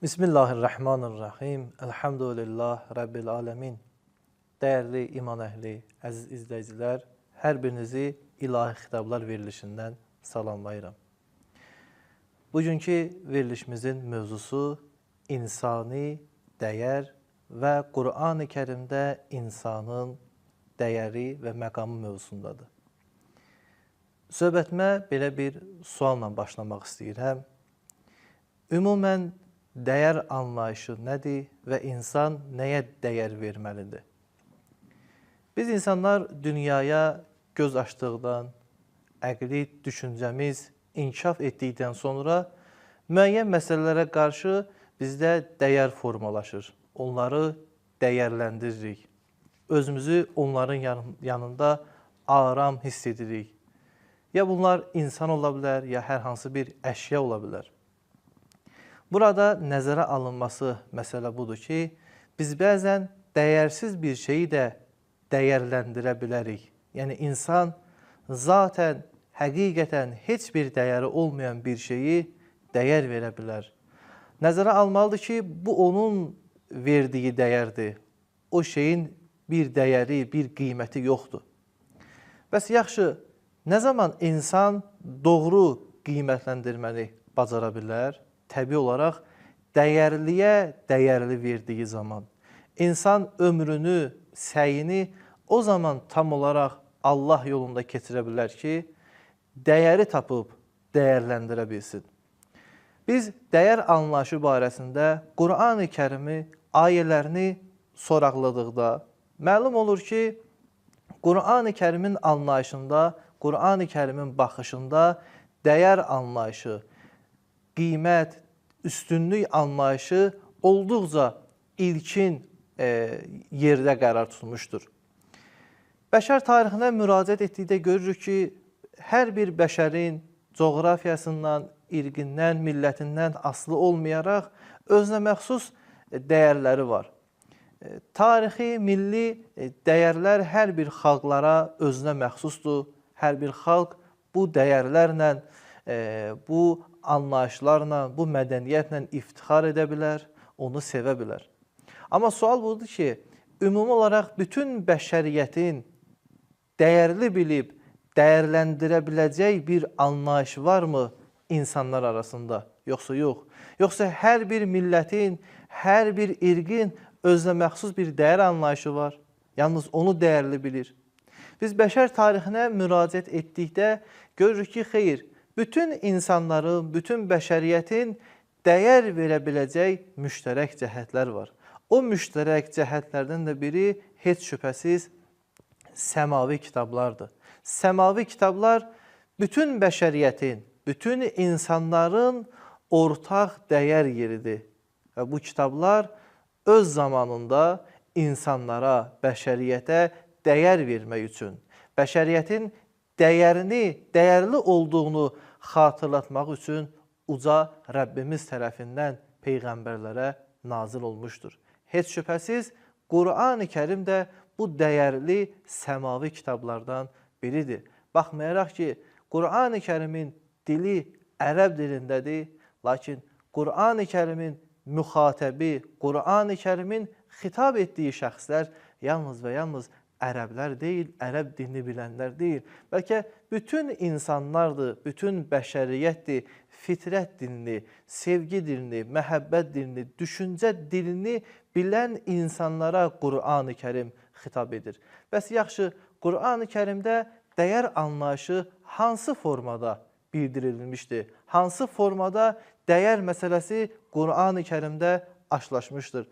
Bismillahirrahmanirrahim. Elhamdülillah Rabbil alemin. Dəyərli iman əhli, əziz izləyicilər, hər birinizi İlahi Xitablar verilişindən salamlayıram. Bugünkü verilişimizin mövzusu insani dəyər və Qur'an-ı Kərimdə insanın dəyəri və məqamı mövzusundadır. Söhbətimə belə bir sualla başlamaq istəyirəm. Ümumən dəyər anlayışı nədir və insan nəyə dəyər verməlidir? Biz insanlar dünyaya göz açdıqdan, əqli düşüncəmiz inkişaf etdikdən sonra müəyyən məsələlərə qarşı bizdə dəyər formalaşır. Onları dəyərləndiririk. Özümüzü onların yanında aram hiss edirik. Ya bunlar insan ola bilər, ya hər hansı bir əşya ola bilər. Burada nəzərə alınması məsələ budur ki, biz bəzən dəyərsiz bir şeyi də dəyərləndirə bilərik. Yəni insan zaten həqiqətən heç bir dəyəri olmayan bir şeyi dəyər verə bilər. Nəzərə almalıdır ki, bu onun verdiyi dəyərdir. O şeyin bir dəyəri, bir qiyməti yoxdur. Bəs yaxşı, nə zaman insan doğru qiymətləndirməni bacara bilər? Təbii olaraq dəyərliyə dəyərli verdiyi zaman. İnsan ömrünü, səyini o zaman tam olaraq Allah yolunda keçirə bilər ki, dəyəri tapıb dəyərləndirə bilsin. Biz dəyər anlayışı barəsində Qur'an-ı Kərimi ayələrini soraqladıqda məlum olur ki, Qur'an-ı Kərimin anlayışında, Qur'an-ı Kərimin baxışında dəyər anlayışı, qiymət, üstünlük anlayışı olduqca ilkin yerdə qərar tutmuşdur. Bəşər tarixinə müraciət etdikdə görürük ki, hər bir bəşərin coğrafiyasından, irqindən, millətindən asılı olmayaraq özünə məxsus dəyərləri var. Tarixi, milli dəyərlər hər bir xalqlara özünə məxsusdur. Hər bir xalq bu dəyərlərlə, bu anlayışlarla, bu mədəniyyətlə iftixar edə bilər, onu sevə bilər. Amma sual budur ki, ümumi olaraq bütün bəşəriyyətin dəyərli bilib, dəyərləndirə biləcək bir anlayış varmı insanlar arasında? Yoxsa yox. Yoxsa hər bir millətin, hər bir irqin özünə məxsus bir dəyər anlayışı var. Yalnız onu dəyərli bilir. Biz bəşər tarixinə müraciət etdikdə görürük ki, xeyr, bütün insanların, bütün bəşəriyyətin dəyər verə biləcək müştərək cəhətlər var. O müştərək cəhətlərdən də biri heç şübhəsiz səmavi kitablardır. Səmavi kitablar bütün bəşəriyyətin, bütün insanların ortaq dəyər yeridir. Və bu kitablar öz zamanında insanlara, bəşəriyyətə dəyər vermək üçün, bəşəriyyətin dəyərini, dəyərli olduğunu xatırlatmaq üçün uca Rəbbimiz tərəfindən peyğəmbərlərə nazil olmuşdur. Heç şübhəsiz Qur'an-ı Kərim də bu dəyərli səmavi kitablardan biridir. Baxmayaraq ki, Qur'an-ı Kərimin dili ərəb dilindədir, lakin Qur'an-ı Kərimin müxatəbi, Qur'an-ı Kərimin xitab etdiyi şəxslər yalnız və yalnız ərəblər deyil, ərəb dilini bilənlər deyil. Bəlkə bütün insanlardır, bütün bəşəriyyətdir, fitrət dilini, sevgi dilini, məhəbbət dilini, düşüncə dilini bilən insanlara Qur'an-ı Kərim xitab edir. Bəs yaxşı, Qur'an-ı Kərimdə dəyər anlayışı hansı formada bildirilmişdir? Hansı formada dəyər məsələsi Qur'an-ı Kərimdə aşlaşmışdır?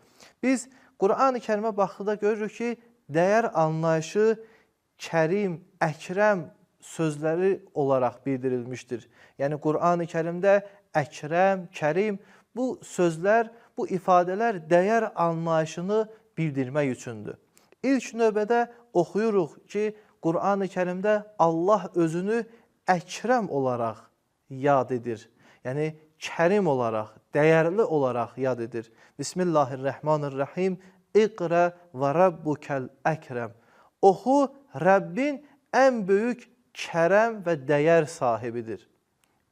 Biz Qur'an-ı Kərimə baxdıqda görürük ki, dəyər anlayışı Kərim, Əkrəm sözləri olaraq bildirilmişdir. Yəni Qur'an-ı Kərimdə Əkrəm, Kərim bu sözlər, bu ifadələr dəyər anlayışını bildirmək üçündür. İlk növbədə oxuyuruq ki, Qur'an-ı Kərimdə Allah özünü Əkrəm olaraq yad edir. Yəni Kərim olaraq, dəyərli olaraq yad edir. Bismillahirrahmanirrahim. İqra və Rabbukel əkrəm. Oxu, Rəbbin ən böyük kərəm və dəyər sahibidir.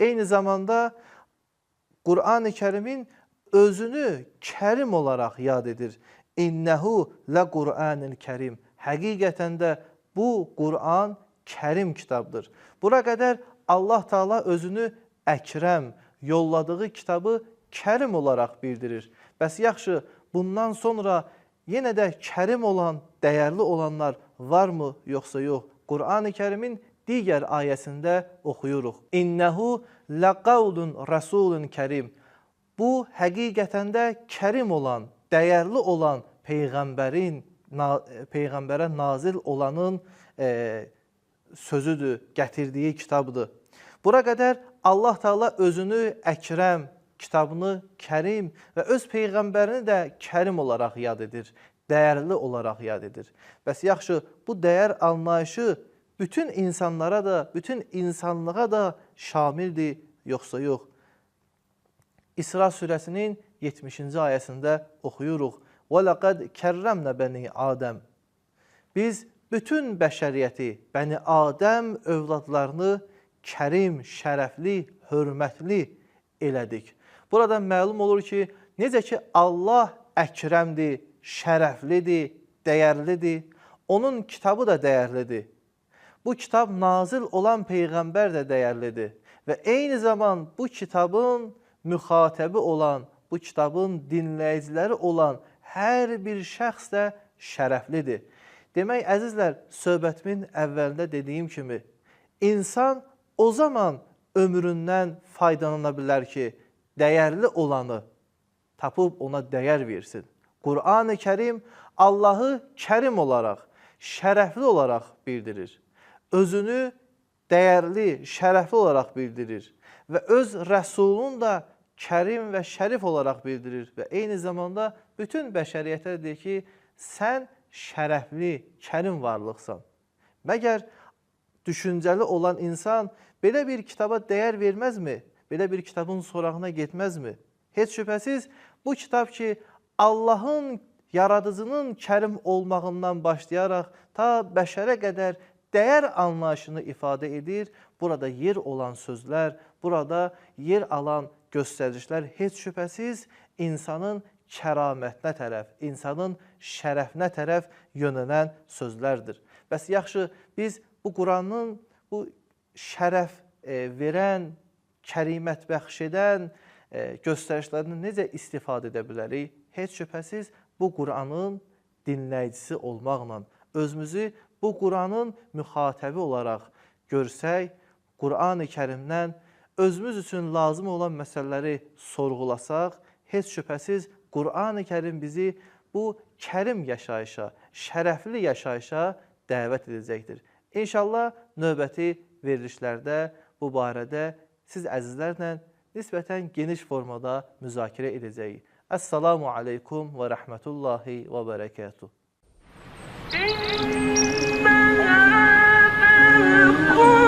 Eyni zamanda Qur'an-ı Kərimin özünü Kərim olaraq yad edir. İnnehu le Qur'anul Kərim. Həqiqətən də bu Qur'an Kərim kitabdır. Bura qədər Allah Teala özünü Əkrəm, yolladığı kitabı Kərim olaraq bildirir. Bəs yaxşı, bundan sonra yenə də kərim olan, dəyərli olanlar varmı, yoxsa yox? Qur'an-ı Kərimin digər ayəsində oxuyuruq. İnnehu ləqavlun rəsulun kərim. Bu, həqiqətən də kərim olan, dəyərli olan peyğəmbərin, peyğəmbərə nazil olanın sözüdür, gətirdiyi kitabdır. Bura qədər Allah Teala özünü Əkrəm, kitabını Kərim və öz peyğəmbərini də Kərim olaraq yad edir, dəyərli olaraq yad edir. Bəs yaxşı, bu dəyər anlayışı bütün insanlara da, bütün insanlığa da şamildir, yoxsa yox? İsra surəsinin 70-ci ayəsində oxuyuruq. وَلَقَدْ كَرَّمْنَا بَنِي Adəm. Biz bütün bəşəriyyəti, Bəni Adəm övladlarını kərim, şərəfli, hörmətli elədik. Buradan məlum olur ki, necə ki Allah əkrəmdir, şərəflidir, dəyərlidir, onun kitabı da dəyərlidir. Bu kitab nazil olan peyğəmbər də dəyərlidir və eyni zaman bu kitabın müxatəbi olan, bu kitabın dinləyiciləri olan hər bir şəxs də şərəflidir. Demək, əzizlər, söhbətimin əvvəlində dediyim kimi, insan o zaman ömründən faydalana bilər ki, dəyərli olanı tapıb ona dəyər versin. Qur'an-ı Kərim Allahı kərim olaraq, şərəfli olaraq bildirir. Özünü dəyərli, şərəfli olaraq bildirir və öz rəsulunu da kərim və şərif olaraq bildirir və eyni zamanda bütün bəşəriyyətə deyir ki, sən şərəfli, kərim varlıqsan. Məgər düşüncəli olan insan belə bir kitaba dəyər verməzmi? Belə bir kitabın sorağına getməzmi? Heç şübhəsiz bu kitab ki, Allahın, yaradıcının kərim olmağından başlayaraq ta bəşərə qədər dəyər anlayışını ifadə edir. Burada yer olan sözlər, burada yer alan göstərişlər heç şübhəsiz insanın kəramətinə tərəf, insanın şərəfinə tərəf yönələn sözlərdir. Bəs yaxşı, biz bu Quranın bu şərəf verən, kərimət bəxş edən göstərişlərini necə istifadə edə bilərik? Heç şübhəsiz bu Quranın dinləyicisi olmaqla, özümüzü bu Quranın müxatəbi olaraq görsək, Qur'an-ı Kərimdən özümüz üçün lazım olan məsələləri sorğulasaq, heç şübhəsiz Qur'an-ı Kərim bizi bu kərim yaşayışa, şərəfli yaşayışa dəvət edəcəkdir. İnşallah növbəti verilişlərdə bu barədə siz əzizlərlə nisbətən geniş formada müzakirə edəcəyik. Əssalamu aleykum və rəhmətullahi və bərəkətuh. Oh.